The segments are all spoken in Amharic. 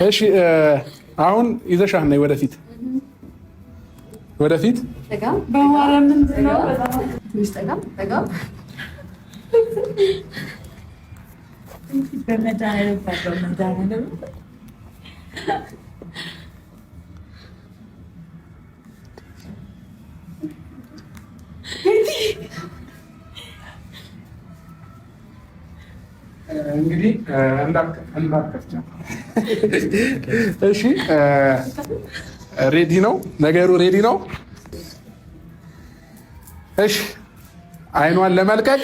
እሺ አሁን ይዘሻት ነይ ወደፊት ወደፊት። እንግዲህ እንዳትከፍቻት። እሺ ready ነው ነገሩ፣ ready ነው። እሺ አይኗን ለመልቀቅ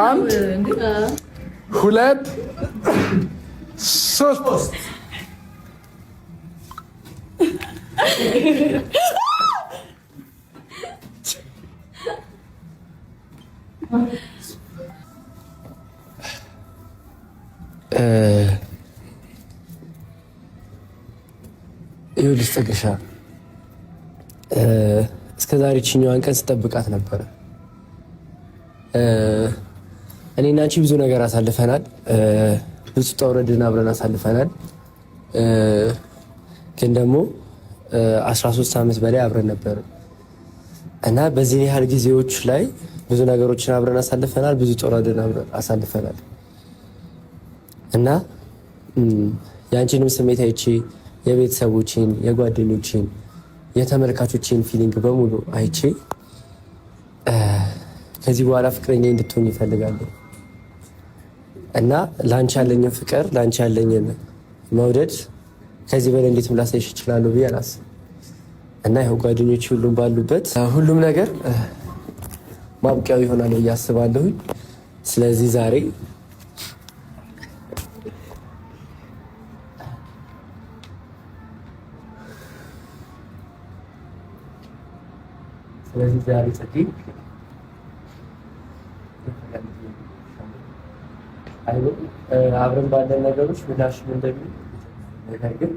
አንድ ሁለት ሶስት። ይኸውልሽ ፀግሻ እስከ ዛሬ ችኛዋን ቀን ስጠብቃት ነበረ። እኔና አንቺ ብዙ ነገር አሳልፈናል። ብዙ ውጣ ውረድን አብረን አሳልፈናል። ግን ደግሞ 13 ዓመት በላይ አብረን ነበር እና በዚህ ያህል ጊዜዎች ላይ ብዙ ነገሮችን አብረን አሳልፈናል። ብዙ ውጣ ውረድን አብረን አሳልፈናል እና የአንቺንም ስሜት አይቼ የቤተሰቦችን፣ የጓደኞችን፣ የተመልካቾችን feeling በሙሉ አይቼ ከዚህ በኋላ ፍቅረኛ እንድትሆን ይፈልጋለሁ እና ለአንቺ ያለኝን ፍቅር ለአንቺ ያለኝን መውደድ ከዚህ በላይ እንዴት ላሳይሽ እችላለሁ ብዬ አላስብም። እና ይኸው ጓደኞች ሁሉም ባሉበት ሁሉም ነገር ማብቂያው ይሆናል ብዬ አስባለሁኝ። ስለዚህ ዛሬ ጽጌ አብረን ባለን ነገሮች ምላሽ እንደሚል ነገር ግን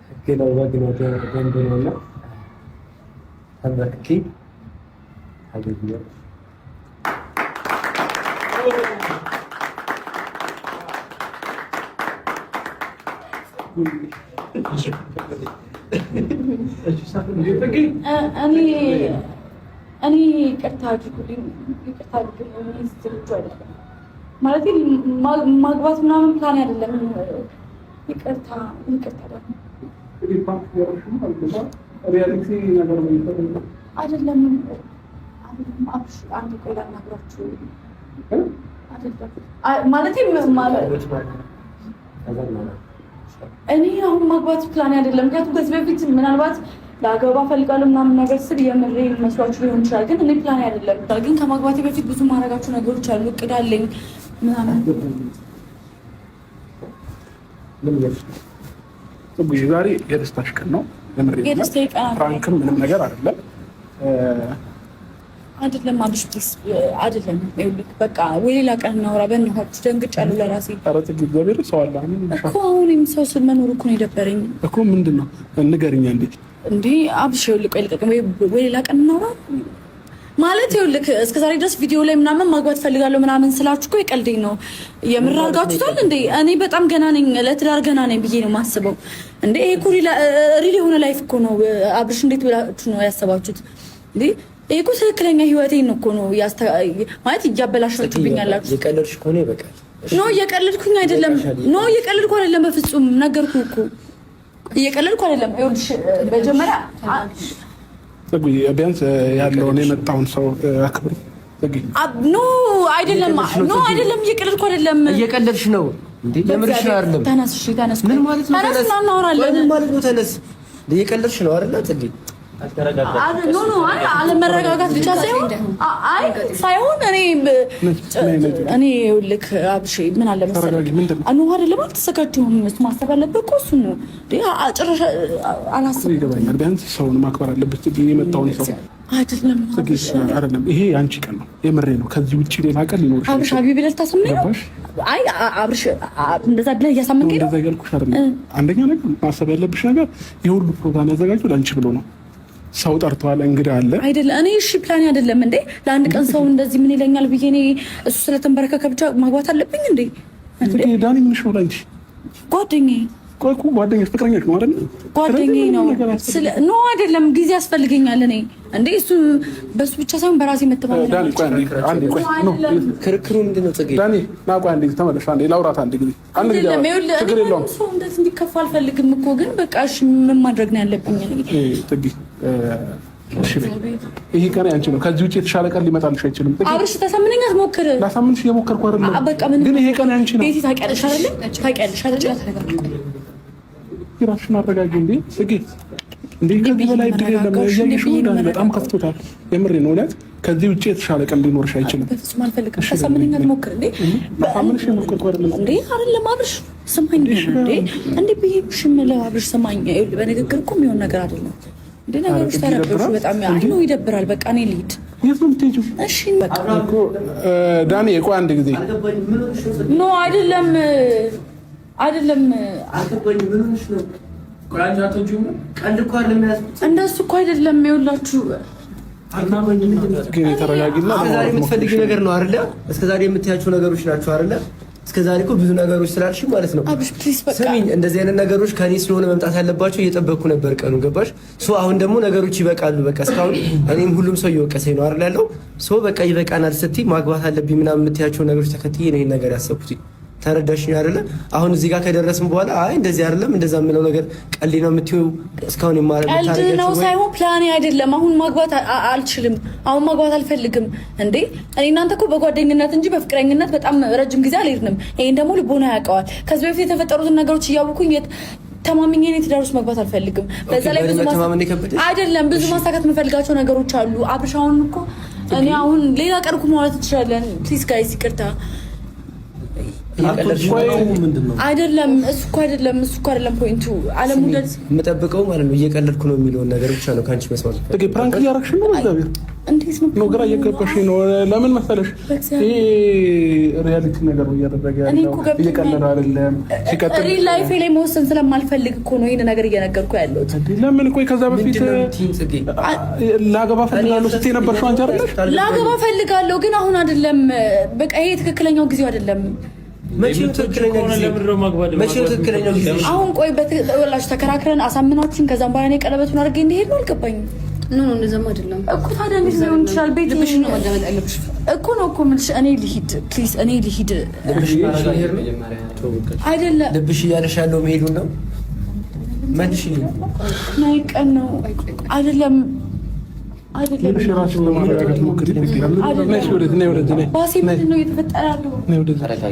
ህግ ነው፣ ወግ ነው፣ ደንብ ነው እና ተንበርክኬ ታገቢኛለሽ። እኔ ይቅርታ አድርጉልኝ፣ ይቅርታ አድርጉልኝ። ዝግጁ አይደለም ማለት ማግባት ምናምን ፕላን አይደለም። ይቅርታ ይቅርታ አይደለም። አንድ ቆይ ላናግራችሁ አይደለም ማለት እኔ አሁን ማግባት ፕላን አይደለም። ምክንያቱም ከዚህ በፊት ምናልባት ለአገባ ፈልጋለሁ ምናምን ነገር ስል የምሬ መስሏችሁ ሊሆን ይችላል። ግን እኔ ፕላን አይደለም። ግን ከማግባቴ በፊት ብዙ ማድረጋቸው ነገሮች አሉ፣ እቅድ አለኝ ምናምን። ዛሬ የደስታሽ ቀን ነው። prank ም ምንም ነገር አይደለም። አይደለም አብሽ please፣ አይደለም። ይኸውልህ በቃ ወይ ሌላ ቀን እናውራ። በእናትህ ደንግጫለሁ ለራሴ። ኧረ ፅጌ እግዚአብሔር ሰው አለ እኮ አሁን ሰው መኖሩ እኮ ነው የደበረኝ እኮ። ምንድን ነው ንገሪኛ። እንዴት እንዴ አብሽ፣ ይኸውልህ ቆይ ልቀቅ፣ ወይ ሌላ ቀን እናውራ ማለት ይኸውልህ፣ እስከ ዛሬ ድረስ ቪዲዮ ላይ ምናምን ማግባት ፈልጋለሁ ምናምን ስላችሁ እኮ የቀልዴኝ ነው። የምር አድርጋችሁታል እንዴ? እኔ በጣም ገና ነኝ፣ ለትዳር ገና ነኝ ብዬ ነው የማስበው። እንዴ ይሄ እኮ real የሆነ life እኮ ነው። አብሽ እንዴት ብላችሁ ነው ያሰባችሁት እንዴ? ይሄ እኮ ትክክለኛ ህይወቴን እኮ ነው ማለት እያበላሻችሁብኝ ያላችሁ። እየቀለድሽ ከሆነ ይበቃል። No እየቀለድኩኝ አይደለም። No እየቀለድኩ አይደለም። በፍጹም ነገርኩህ እኮ እየቀለድኩ አይደለም። ይኸውልሽ መጀመሪያ ቢያንስ ያለውን የመጣውን ሰው አክብር። No አይደለም፣ no አይደለም፣ እየቀለድኩ አይደለም። እየቀለድሽ ነው እንዴ? የምርሽ ነው አይደለም? ተነስ፣ እሺ ተነስ። ምን ማለት ነው? ተነስ፣ እናወራለን። ምን ማለት ነው? ተነስ። እየቀለድሽ ነው አይደለ? ጽጌ no no አለመረጋጋት ብቻ ሳይሆን አይ ሳይሆን እኔ እኔ ይኸውልህ አብሽ ምን አለ መሰለህ no አይደለም አልተዘጋጀሁም። ማሰብ ያለብህ እኮ እሱን ነው። ጭራሽ አላሰብኩም። ይገባኛል። ቢያንስ ሰውን ማክበር አለበት። የመጣውን ሰው አይደለም አይደለም። ይሄ የአንቺ ቀን ነው፣ የምሬ ነው። ከዚህ ውጭ ሌላ ቀን ሊኖርሽ አብሽ አግቢ ብለህ ልታሰማኝ ነው? አይ አብርሽ እንደዛ ብለህ እያሳመንከኝ ነው። እንደዛ እያልኩሽ አይደለም። አንደኛ ነገር ማሰብ ያለብሽ ነገር የሁሉ ፕሮግራም ያዘጋጀው ለአንቺ ብሎ ነው። ሰው ጠርተዋል፣ እንግዳ አለ አይደለ? እኔ እሺ ፕላን አይደለም እንዴ? ለአንድ ቀን ሰው እንደዚህ ምን ይለኛል ብዬ እኔ እሱ ስለተንበረከከ ብቻ ማግባት አለብኝ እንዴ? ዳኒ ምንሽ ነው ለአንቺ? ጓደኛዬ። ቆይ እኮ ጓደኛሽ ፍቅረኛሽ ነው አይደል? ጓደኛዬ ነው። ስለ no አይደለም፣ ጊዜ ያስፈልገኛል። እኔ እንዴ እሱ በሱ ብቻ ሳይሆን በራሴ መተማመን። ዳኒ ቆይ አንዴ፣ ቆይ no ክርክሩ ምንድን ነው? ጽጌ ዳኒ ና ቆይ አንዴ ተመለሽ፣ አንዴ ላውራት፣ አንዴ ጊዜ አንድ ጊዜ ችግር የለውም። ሰው እንደዚህ እንዲከፋ አልፈልግም እኮ ግን በቃ እሺ ምን ማድረግ ነው ያለብኝ? እኔ ጽጌ እሺ ይሄ ቀን ያንቺ ነው። ከዚህ ውጭ የተሻለ ቀን ሊመጣልሽ አይችልም። አብርሽ ተሳምነኝ አትሞክር። ላሳምንሽ እየሞከርኩ አይደለም፣ በቃ ምንም ግን ይሄ ቀን ያንቺ ነው። ቤቲ ታውቂያለሽ አይደለ? ታውቂያለሽ አይደለ? ራስሽን አረጋጊ እንዴ ጽጌ። እንዴ ከዚህ በላይ እድል የለም። እያየሽ ነው፣ በጣም ከፍቶታል። የምሬን ነው። እውነት ከዚህ ውጭ የተሻለ ቀን ሊኖርሽ አይችልም። በፍጹም አልፈልግም። ተሳምነኝ አትሞክር። እንዴ ላሳምንሽ እየሞከርኩ አይደለም። እንዴ አይደለም አብርሽ ስማኝ። እንዴ እንዴ ብዬሽ የምልህ አብርሽ ስማኝ። በንግግር እኮ የሚሆን ነገር አይደለም። እንዴ ነገሮች ተረበሹ በጣም። አይ ነው ይደብራል። በቃ እኔ ልሂድ። የት ነው የምትሄጂው? እሺ በቃ እኮ ዳኒ ቆይ አንድ ጊዜ። No አይደለም አይደለም፣ እንደሱ እኮ አይደለም። ይኸውላችሁ ተረጋጊና እስከዛሬ የምትፈልጊው ነገር ነው አይደለ? እስከዛሬ የምትያቸው ነገሮች ናቸው አይደለ? እስከዛሬ እኮ ብዙ ነገሮች ስላልሽ ማለት ነው። አብርሽ please በቃ ስሚኝ፣ እንደዚህ አይነት ነገሮች ከኔ ስለሆነ መምጣት ያለባቸው እየጠበቅኩ ነበር ቀኑ። ገባሽ? So አሁን ደግሞ ነገሮች ይበቃሉ። በቃ እስካሁን እኔም ሁሉም ሰው እየወቀሰኝ ነው አይደል ያለው። So በቃ ይበቃናል ስትይ ማግባት አለብኝ ምናምን የምትያቸው ነገሮች ተከትዬ ነው ይሄን ነገር ያሰብኩት። ተረዳሽኝ አይደለ? አሁን እዚህ ጋር ከደረስን በኋላ አይ እንደዚህ አይደለም እንደዛ የምለው ነገር ቀልድ ነው የምትይው እስካሁን ቀልድ ነው ሳይሆን ፕላኔ አይደለም። አሁን ማግባት አልችልም። አሁን ማግባት አልፈልግም። እንዴ እኔ እናንተ እኮ በጓደኝነት እንጂ በፍቅረኝነት በጣም ረጅም ጊዜ አልሄድንም። ይሄን ደግሞ ልቦና ያውቀዋል። ከዚህ በፊት የተፈጠሩትን ነገሮች እያወኩኝ ተማምኜ እኔ ትዳር ውስጥ መግባት አልፈልግም። በዛ ላይ ብዙ አይደለም ብዙ ማሳካት የምፈልጋቸው ነገሮች አሉ። አብርሽ አሁን እኮ እኔ አሁን ሌላ ቀርኩ ማለት እንችላለን። Please guys ይቅርታ። አይደለም እሱ እኮ አይደለም እሱ እኮ አይደለም point ኡ። አለመውደድ የምጠብቀው ማለት ነው እየቀለድኩ ነው የሚለውን ነገር ብቻ ነው ከአንቺ መስማት። Prank እያደረግሽ ነው። እግዚአብሔር እንዴት ነው ነው ግራ እየገባሽ ነው። ለምን መሰለሽ ይሄ reality ነገር ነው እያደረገ ያለው፣ እየቀለደ አይደለም። ሲቀጥል Real life ኤ ላይ መወሰን ስለማልፈልግ እኮ ነው ይሄን ነገር እየነገርኩ ያለሁት። ለምን ቆይ፣ ከዛ በፊት ላገባ ፈልጋለሁ ስትይ ነበርሽ አንቺ አይደለሽ? ላገባ ፈልጋለሁ ግን አሁን አይደለም። በቃ ይሄ ትክክለኛው ጊዜው አይደለም። መቼው ትክክለኛው ጊዜ? አሁን ቆይ በላችሁ ተከራክረን አሳምናችን ከዛም በኋላ እኔ ቀለበቱን አድርጌ እንዲሄድ ነው። አልገባኝም። No no እንደዛም አይደለም እኮ ታዲያ እንዴት ሊሆን ይችላል? ቤት ልብሽን ነው ማዳመጥ ያለብሽ እኮ ነው እኮ የምልሽ። እኔ ልሂድ please፣ እኔ ልሂድ። አይደለም ልብሽ እያለሽ ያለው መሄዱን ነው። መልሽልኝ። ናይ ቀን ነው አይደለም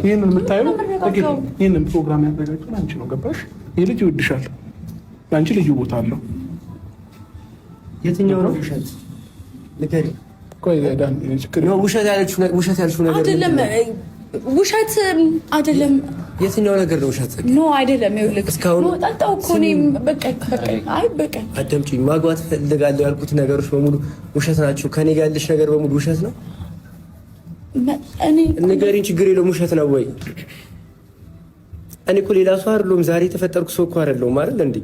ይህንን የምታየው ይህንን ፕሮግራም ያዘጋጀው ለአንቺ ነው። ገባሽ? ይህ ልጅ ይወድሻል። ለአንቺ ልዩ ቦታ አለው። የትኛው ነው ውሸት? ንገሪኝ። ውሸት ያልሽው ነገር አይደለም። ውሸት አይደለም። የትኛው ነገር ነው ውሸት? No አይደለም። ይኸውልህ እስካሁን ጠጣሁ እኮ እኔም በቃ በቃ። አይ በቃ አዳምጪኝ። ማግባት ፈልጋለሁ ያልኩት ነገሮች በሙሉ ውሸት ናቸው። ከኔ ጋር ያለሽ ነገር በሙሉ ውሸት ነው። ንገሪኝ፣ ችግር የለውም። ውሸት ነው ወይ? እኔ እኮ ሌላ ሰው አይደለሁም። ዛሬ የተፈጠርኩ ሰው እኮ አይደለሁም አይደል እንዴ?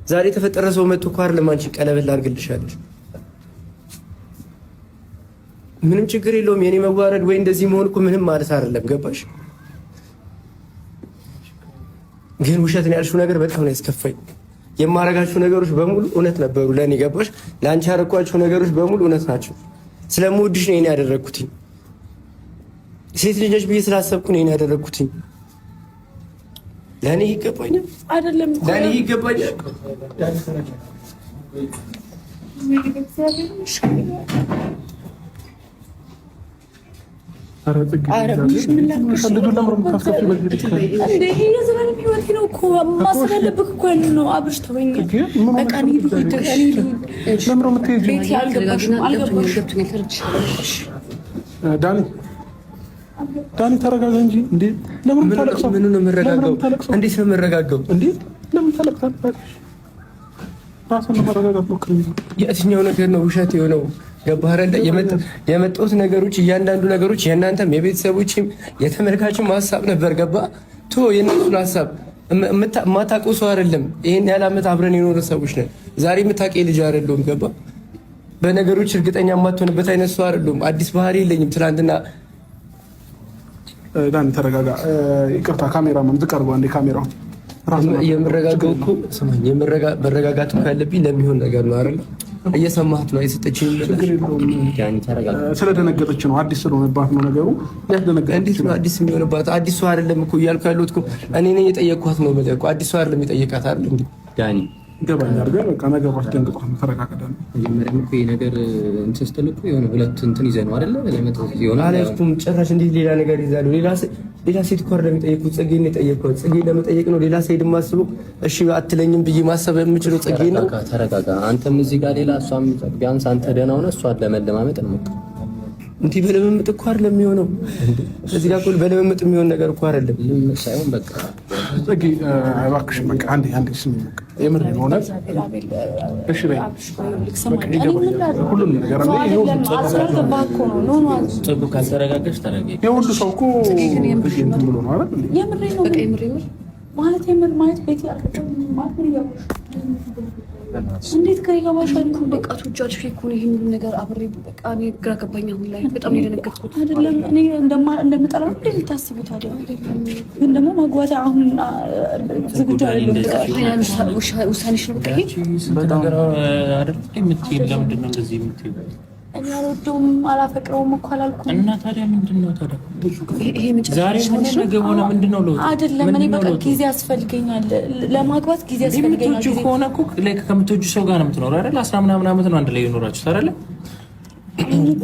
ዛሬ የተፈጠረ ሰው መጥቶ እኮ አይደለም አንቺን ቀለበት ላድርግልሻለሽ። ምንም ችግር የለውም። የኔ መዋረድ ወይ እንደዚህ መሆን እኮ ምንም ማለት አይደለም። ገባሽ? ግን ውሸት ነው ያልሽው ነገር በጣም ነው ያስከፋኝ። የማረጋቸው ነገሮች በሙሉ እውነት ነበሩ ለእኔ። ገባሽ? ለአንቺ ያረኳቸው ነገሮች በሙሉ እውነት ናቸው። ስለምወድሽ ነው ይሄን ያደረግኩትኝ። ሴት ልጅ ነሽ ብዬ ስላሰብኩ ነው ይሄን ያደረግኩትኝ። ለእኔ ይገባኛል አይደለም? ለእኔ ይገባኛል። የዘላለም ህይወቴ ነው እኮ ማሰብ ያለብህ እኮ ያንን ነው። አብርሽ ተወኝ፣ በቃ እኔ ልሂድ። ቤቴ አልገባሽም፣ አልገባሽም። ዳኒ ዳኒ ተረጋጋ እንጂ። እንዴ ለምን ታለቅሰው? ምኑ ነው የምረጋጋው? እንዴት ነው የምረጋጋው? እንዴ ለምን ታለቅሳለህ? ራስን ለማረጋጋት ሞክር እንጂ። የትኛው ነገር ነው ውሸት የሆነው? ገባህ አይደለ? የመጣሁት ነገሮች እያንዳንዱ ነገሮች የእናንተም የቤተሰቦችም የተመልካችም ሀሳብ ነበር። ገባህ? ቶ የእነሱን ሀሳብ የማታውቀው ሰው አይደለም። ይሄን ያህል ዓመት አብረን የኖረ ሰዎች ነን። ዛሬ የምታውቀኝ ልጅ አይደለሁም። ገባህ? በነገሮች እርግጠኛ የማትሆንበት አይነት ሰው አይደለሁም። አዲስ ባህሪ የለኝም። ትናንትና ዳኒ ተረጋጋ። ይቅርታ ካሜራማን ዝቅ አድርገው አንዴ ካሜራው። የምረጋጋው እኮ ስማኝ፣ መረጋጋት እኮ ያለብኝ ለሚሆን ነገር ነው አይደል? እየሰማሁት ነው የሰጠችኝ። ስለደነገጠች ነው፣ አዲስ ስለሆነባት ነው ነገሩ። ሊያስደነግጥ እንዴት ነው አዲስ የሚሆንባት? አዲስ ሰው አይደለም እኮ እያልኩ ያለሁት እኮ እኔ ነኝ የጠየቅኳት ነው የምልህ እኮ አዲስ ሰው አይደለም የጠየቃት አይደል እንዴ ዳኒ ይገባኛል፣ ግን በቃ ነገሩ አስደንግጧት ነው። ተረጋጋ ዳኒ። መጀመሪያም እኮ ይሄ ነገር እንትን ስትል እኮ የሆነ ሁለት እንትን ይዘህ ነው አይደለ? የሆነ አልያዝኩም ጭራሽ። እንዴት ሌላ ነገር ይዛሉ? ሌላ ሴት እኮ አይደለም የጠየኩት፣ ጽጌን ነው የጠየኩት። ጽጌን ለመጠየቅ ነው ሌላ ሴት የማስበው። እሺ አትለኝም ብዬ ማሰብ የምችለው ጽጌን ነው። ተረጋጋ። አንተም እዚህ ጋር ሌላ፣ እሷም ቢያንስ አንተ ደህና ሆነህ እሷን ለመለማመጥ እንሞክር። እንዲህ በልምምጥ እኮ አይደለም የሚሆነው። እዚህ ጋር እኮ በልምምጥ የሚሆን ነገር እኮ አይደለም። ልምምጥ ሳይሆን በቃ ጽጌ እባክሽ በቃ አንዴ አንዴ ስሚ፣ በቃ የምር ነው እውነት። እሺ በይ በቃ ይገባኛል ሁሉም ነገር አንዴ። ጽጉ ካልተረጋጋሽ ተረጋጊ። የሁሉ ሰው እኮ እንትን ብሎ ነው አይደል? የምሬ ነው ማለት የምር ማለት ቤት ማለት ምን እያልኩሽ እንዴት ግራ ይገባሻል? በቃ ትወጃለሽ እኮ ነው ይሄን ነገር አብሬ በቃ እኔ ግራ ገባኝ። አሁን ላይ በጣም ነው የደነገጥኩት። አይደለም እኔ እንደምጠላ ነው እንዴ የምታስቡት? አይደለም ግን ደግሞ ማግባት አሁን ዝግጁ አይደለም። ውሳኔሽ ነው በቃ ይሄ ስንት ነገር አይደል የምትይው? ለምንድን ነው እንደዚህ የምትይው? እኔ አልወደውም አላፈቅረውም እኮ አላልኩም። እና ታዲያ ምንድን ነው ታዲያ? ይሄ መጨረሻ ዛሬ ሆነ ነገ ሆነ ምንድን ነው ለውጡ? አይደለም እኔ በቃ ጊዜ ያስፈልገኛል፣ ለማግባት ጊዜ ያስፈልገኛል። የምትወጂው ከሆነ እኮ like ከምትወጂው ሰው ጋር ነው የምትኖረው አይደል? 10 ምናምን ዓመት ነው አንድ ላይ የኖራችሁት አይደለ?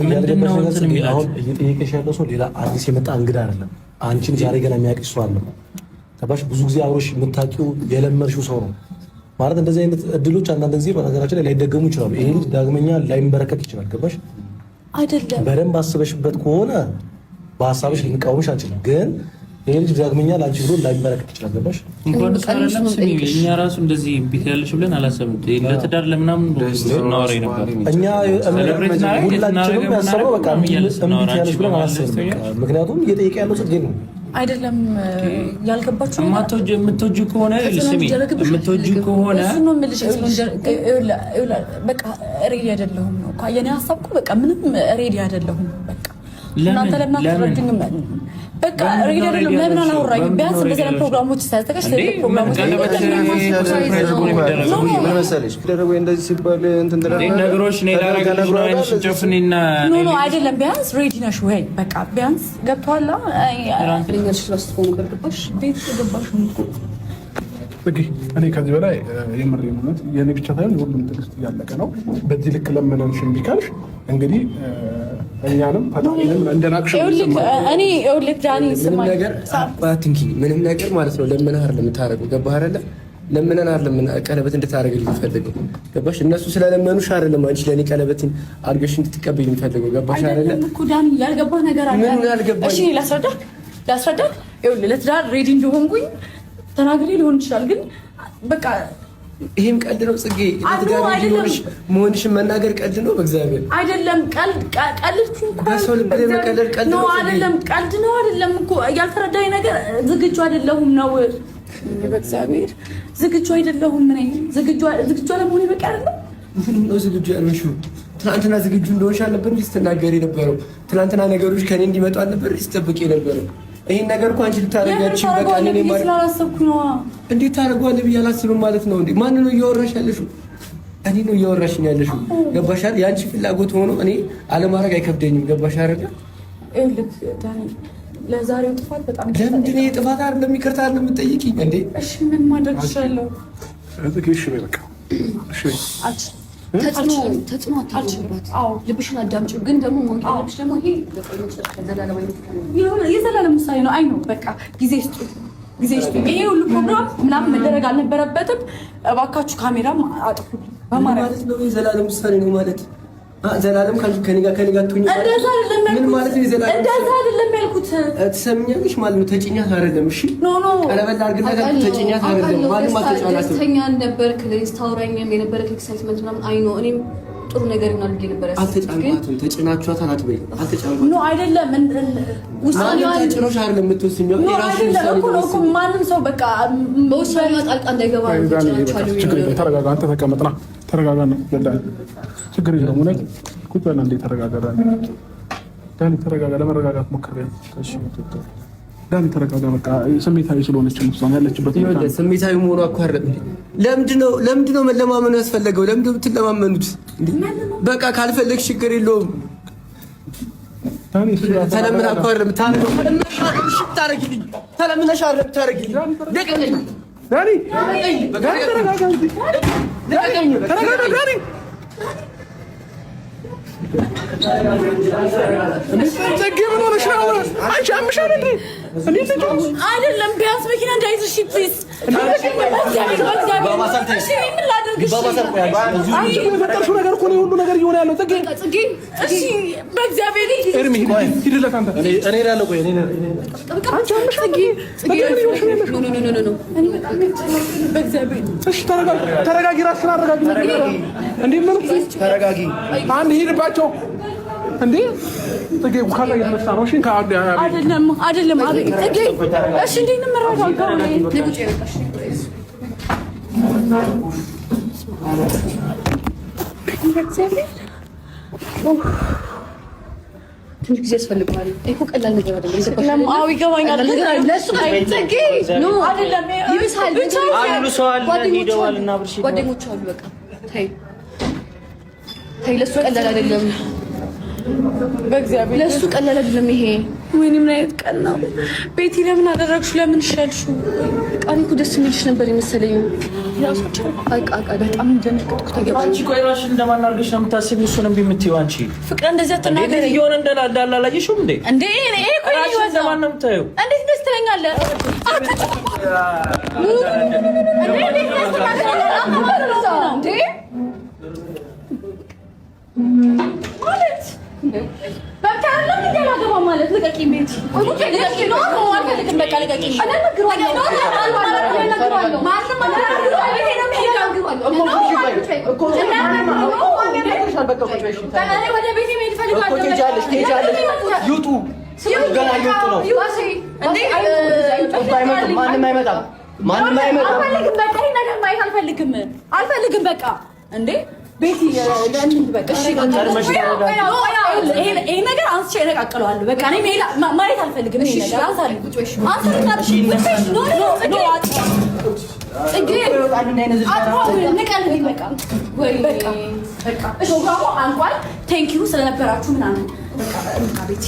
ምንድን ነው እንትን የሚላችሁ? አሁን እየጠየቀሽ ያለው ሰው ሌላ አዲስ የመጣ እንግዳ አይደለም። አንቺን ዛሬ ገና የሚያውቅሽ ሰው አለ። ገባሽ? ብዙ ጊዜ አብሮሽ የምታውቂው የለመድሽው ሰው ነው ማለት። እንደዚህ አይነት እድሎች አንዳንድ ጊዜ በነገራችን ላይ ላይደገሙ ይችላሉ። ይሄ ልጅ ዳግመኛ ላይንበረከክ ይችላል። ገባሽ? አይደለም በደንብ አስበሽበት ከሆነ በሀሳብሽ ልንቃወምሽ አንችልም። ግን ይሄ ልጅ ዳግመኛ ለአንቺ ብሎ ላይንበረከክ ይችላል። ገባሽ? እንኳን እሱ አይደለም ስሚ፣ እኛ ራሱ እንደዚህ እምቢ ትያለሽ ብለን አላሰብንም። ለትዳር ለምናምን እናወራ ነበር። እኛ ሁላችንም ያሰብነው በቃ እምቢ ትያለሽ ብለን አላሰብንም። በቃ ምክንያቱም እየጠየቀ ያለው ጽጌ ነው። አይደለም ያልገባችሁ የምትወጂው ከሆነ ስሚ፣ የምትወጂው ከሆነ እሱን ነው የምልሽ። በቃ ready አይደለሁም ነው እኮ የኔ ሀሳብ እኮ በቃ ምንም ready አይደለሁም። በቃ እናንተ ለምን አትረዱኝም? በቃ ready አይደለሁም። ለምን አላወራኝም? ቢያንስ እንደዚህ አይነት ፕሮግራሞች ሳያዘጋጅ ትልልቅ ፕሮግራሞች ምን መሰለሽ እንደዚህ ሲባል እንትን ነገሮች እኔ ላደርግልሽ ነው ዓይንሽን ጨፍኚና no no አይደለም። ቢያንስ ready ነሽ ወይ? በቃ ቢያንስ ገብቶሃል። ነበር ገባሽ? ቤት ገባሽ እኮ ጽጌ እኔ ከዚህ በላይ የምሬን እውነት የእኔ ብቻ ሳይሆን የሁሉም ትዕግስት እያለቀ ነው። በዚህ ልክ ለመነንሽ እምቢ ካልሽ እንግዲህ እኛንም ፈጣሪንም እንደናቅሽ እኔ ይኸውልህ ዳኒ ምንም ስማኝ፣ ነገር አትንኪኝ፣ ምንም ነገር ማለት ነው። ለምነህ አይደለም የምታደርገው። ገባህ አይደለ? ለምነን አይደለም ቀለበት እንድታደርግልኝ የምፈልገው። ገባሽ? እነሱ ስለለመኑሽ አይደለም አንቺ ለእኔ ቀለበትን አድርገሽ እንድትቀበይ የምፈልገው። ገባሽ አይደለ? አይደለም እኮ ዳኒ ያልገባህ ነገር አለ። ምን ያልገባኝ? እሺ ላስረዳህ ላስረዳህ። ይኸውልህ ለትዳር ready እንደሆንኩኝ ተናግሬ ሊሆን ይችላል፣ ግን በቃ ይሄም ቀልድ ነው ጽጌ። ለትዳር ready መሆንሽን መናገር ቀልድ ነው? በእግዚአብሔር አይደለም። ቀልድ ቀልድ እንኳን በሰው ልብ ላይ መቀለድ ቀልድ ነው። አይደለም ቀልድ ነው አይደለም እኮ ያልተረዳኝ ነገር ዝግጁ አይደለሁም ነው። በእግዚአብሔር ዝግጁ አይደለሁም ነኝ። ዝግጁ አለመሆኔ በቂ አይደለም። ምን ነው ዝግጁ ያልሆንሽው? ትናንትና ዝግጁ እንደሆንሽ አልነበር እንዴ ስትናገሪ የነበረው? ትናንትና ነገሮች ከኔ እንዲመጡ አልነበር እንዴ ስትጠብቂ የነበረው? ይሄን ነገር እኮ አንቺ ልታደርጊያችሁ በቃ እኔ ማለት ስላላሰብኩ ነው። እንዴት ታደርገዋለህ ብዬ አላስብም ማለት ነው እንዴ? ማን ነው እያወራሽ ያለሽው? እኔ ነው እያወራሽኝ ያለሽው። ገባሽ አይደል? የአንቺ ፍላጎት ሆኖ እኔ አለማድረግ አይከብደኝም። ገባሽ አይደል? ይኸውልህ ዳኒ፣ ለዛሬው ጥፋት በጣም ለምንድን ነው የጥፋት አይደለም ይቅርታ አይደለም የምትጠይቂኝ እንዴ? እሺ ምን ማድረግ እችላለሁ? ጽጌ እሺ በይ በቃ እሺ በይ። አልችልም። ተጽዕኖ አታድርጊባት። ልብሽን አዳምጪው። ግን ደግሞ ማወቅ ያለብሽ ደግሞ ይሄ በቃ የመጨረሻ ዘላለማዊ የዘላለም ውሳኔ ነው። አይ ነው በቃ ጊዜ ስጡ፣ ጊዜ ስጡ። ይሄ ሁሉ ፕሮግራም ምናምን መደረግ አልነበረበትም። እባካችሁ ካሜራም አጥፉልኝ በማርያም። ማለት ነው የዘላለም ውሳኔ ነው ማለት ዘላለም ካልሽ ከኔ ጋር ትሆኚ እንደዛ አይደለም ያልኩት። ምን ማለት ነው የዘላለም እንደዛ አይደለም ያልኩት። ትሰምኛለሽ ማለት ነው። ተጭኛት አይደለም። እሺ no no ቀለበት አድርግላት ተጭኛት አይደለም። ማንም አልተጫናትም። ደስተኛ ነበርክ፣ ስታወራኝም የነበረክ excitement ምናምን አይ ነው። እኔም ጥሩ ነገር ይሆናል ብዬ ነበር ያሰብኩት። አልተጫንኳትም። ተጭናችኋታል አትበይ። አልተጫንኳትም። No አይደለም፣ ውሳኔዋን ተጭኖሽ አይደለም የምትወስኚው፣ የራስሽን ውሳኔ እኮ ማንም ሰው በቃ በውሳኔዋ ጣልቃ እንዳይገባ ችግር የለም። ተረጋጋ። አንተ ተቀመጥና ተረጋጋ ነው ችግር የለውም። እውነት ቁጭ በል አንዴ ተረጋጋ። ዳኒ ተረጋጋ። ለመረጋጋት ሞክር። ዳኒ ተረጋጋ። በቃ ስሜታዊ ስለሆነች ነው ያለችበት። ስሜታዊ መሆኗ እኮ አይደለም። ለምንድን ነው መለማመኑ ያስፈለገው? ለምንድን ነው የምትለማመኑት? በቃ ካልፈለግሽ ችግር የለውም። ተለምና እኮ አይደለም ተለምነሽ አይደለም ታረጊልኝ። ዳኒ ተረጋጋ። ዳኒ ጽጌ ምን ሆነሽ ነው? አንቺ አምሻል እንዴ? እንዴት አይደለም፣ ቢያንስ መኪና እንዳይዝሽ please። የፈጠርሽው ነገር እኮ ነው ሁሉ ነገር እየሆነ ያለው። ጽጌ እሺ፣ በእግዚአብሔር ኤርሚ ሂድለት አንተ። እኔ እላለሁ። ቆይ እሺ፣ ተረጋጊ፣ እራስሽን አረጋጊ። እንዴ ምን ተረጋጊ። አንድ ሂድባቸው እንዴ ጽጌ ካላ እየተነሳ ነው። እሺ አይደለም፣ አይደለም። አቤት ጽጌ፣ እሺ፣ እንዴት ነው የምረጋጋው? ትንሽ ጊዜ ያስፈልገዋል። እኮ ቀላል ነገር አይደለም። አዎ ይገባኛል። ጽጌ no አይደለም፣ ይብሳል። ጓደኞቹ አሉ። በቃ ተይ ተይ፣ ለእሱ ቀላል አይደለም። በእግዚአብሔር ለእሱ ቀላል አይደለም ይሄ። ወይኔ ምን አይነት ቀን ነው? ቤቲ ለምን አደረግሽው? ለምን ሸልሽው? በቃ እኔ እኮ ደስ የሚልሽ ነበር የመሰለኝ። በጣም እንደነገጥኩት ተገባኝ። አንቺ ቆይ እራስሽን እንደማን አድርገሽ ነው የምታስቢው? እሱን እምቢ የምትይው አንቺ ፍቅር እንደዚህ አትናገሪ። እንዴት እየሆነ እንዳለ አላየሽውም እንዴ? እንዴ እኔ እኮ እራስሽን እንደማን ነው የምታየው? እንዴት ደስ ትለኛለህ? እንዴ ማለት በቃ አይደለም እንዴ አላገባም ማለት ልቀቂኝ፣ ቤቲ ልቀቂኝ። ነው አልፈልግም። በቃ ልቀቂኝ። ወደ ቤቴ መሄድ እፈልጋለሁ። ይውጡ፣ ገና እየወጡ ነው። ማንም አይመጣም፣ ማንም አይመጣም። አልፈልግም። በቃ ይሄን ነገር ማየት አልፈልግም፣ አልፈልግም። በቃ እንዴ ቤቲ በቃ ይሄ ነገር አንስቼ እነቃቅለዋለሁ። በቃ እኔ ማየት አልፈልግም። ይሄ ነገር ፕሮግራሙ አልቋል። Thank you ስለነበራችሁ ምናምን በቃ ቤቲ